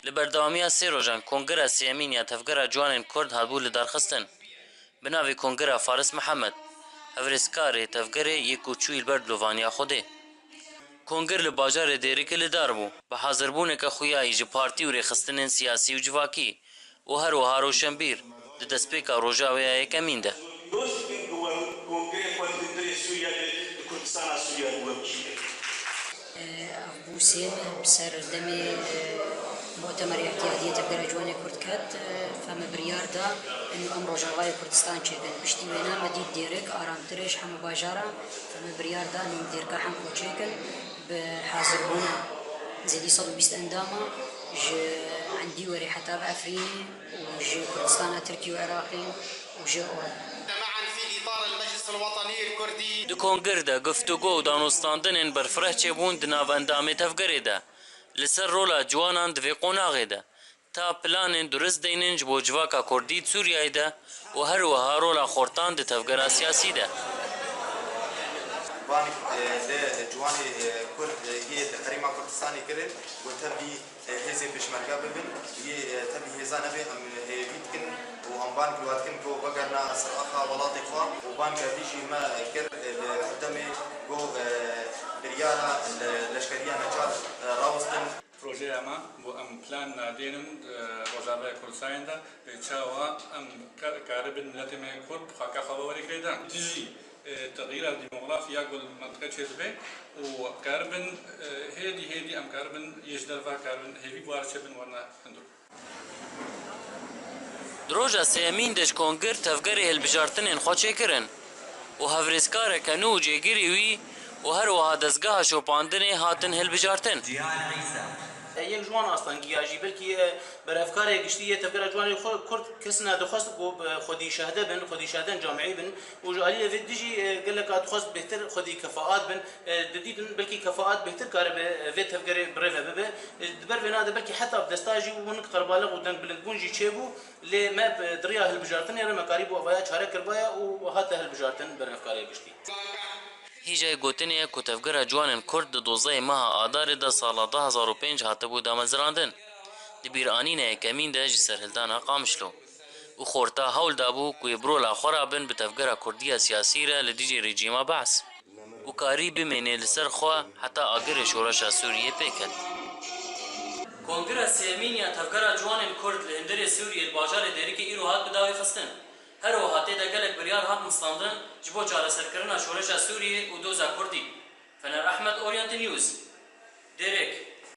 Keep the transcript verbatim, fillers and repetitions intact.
Li berdewamiya sê rojan Kongreya Sêyemîn ya Tevgera Ciwanên Kurd hatibû lidarxistin. Bi navê Kongreya Faris Mihemed, hevrêzkarê tevgerê yê ku çûyî li ber dilovaniya Xwedê. Kongir li bajarê Dêrikê li dar bû, bi hazirbûneke xuyayî ji partî û rêxistinên siyasî û civakî û her wiha roşenbîr di destpêka roja wê ya yekemîn de. Dost bin bi we kongrê xwe li hundirê Sûriye de, li Kurdistana Sûriye bi we bişînin. Ev bû sêm bi ser demê, e, Mutemer Îhtiyadiyê Tevgera Ciwanê Kurd ket, e, feme biryar da em, em Rojavayê Kurdistan çêkin. Piştî wêna me dît Dêrik, aramtir e ji hemû bajaran, feme biryar da em Dêrika hem xwe çêkin. Bi hazirbûna zêdî sed û bîst endama ji Endîwerê heta bi Efrînê û ji Kurdistana Tirkî û Iraqê û ji Ewropa. معا في إطار المجلس الوطني الكردي. Di kongir de guftûgo û danûstandinên berfireh çêbûn di nav endamê tevgerê de li ser rola ciwanan di vê qonaxê de. Ta planên durist deynin ji bo civaka Kurdî di Sûriyeyê de û her wiha rola xortan di tevgera siyasî de. Bang, e, de ciwanê, e, Kurd, e, yê di Herêma Kurdistanê kirin, ku tevî, e, hêzê pêşmerge bibin, yê, e, tevî hêza nebe em hêvî dikin û em bang li we dikin ku vegerina ser axa welatê xwe û bang vî jî me kir, e, li herdemê ku, e, biryara le-, leşkeriya neçar, e, rawestin. Projeya me bo em plan nadênin, e, Rojavayê Kurdistanê de, e, çawa em ka-, karibin miletê me Kurd xaka xwe biwerê girêdan. Dijî, e, texyîra demografî ya ku li mentiqe çêdibe û karibin, e, hêdî hêdî em karibin yê ji derve karibin hêvî bi war çêbin werna hundir. Di roja sêyemîn de ji kongir tevgerê hilbijartinên xwe çêkirin û hevrêzkareke nû û cêgirî wî û her wiha dezgeha şopandinê hatin hilbijartin. Yek ji wan astangiya jî belkî, e, berhevkarê giştî yê Tevgera Ciwanê xwe Kurd kesina dixwest ku, e, xwedî şehde bin, xwedî şehdên camîî bin û ji alî vê dijî, e, geleka dixwest bêhtir xwedî kefaat bin. E, didîtin belkî kefaat bêhtir karibe, e, vê tevgerê bi rê ve bibe. E, di ber vêna de belkî heta bi desta jî û hinek qerbaliq û dengbilindbûn jî çêbû, lê me bi, di riya hilbijartinê re me karîbû evaya çare kiribaya û hate hilbijartin berhevkarê giştî. Hêjayê gotinê ye ku tevgera ciwanên Kurd di dozdehê meha Adarê de sala du hezar û pênc hatibû damezirandin. Di bîranîna yekemîn de ji serhildana Qamişlo û xorta hewl dabû ku yê bi rola xwe re bin bi tevgera Kurdiya siyasî re li dijî rejîma Be's. û karî bimêne li ser xwe heta agirê şoreşa Sûriyê pê ket. Kongira sêyemîn ya Tevgera Ciwanên Kurd li hundirê Sûriyê li bajarê Dêrikê îro hat bi dawî xistin. Her wiha tê de gelek biryar hatin standin ji bo çareserkirina şoreşa Sûriyê û doza Kurdî. Fener Ehmed, Orient News, Dêrek.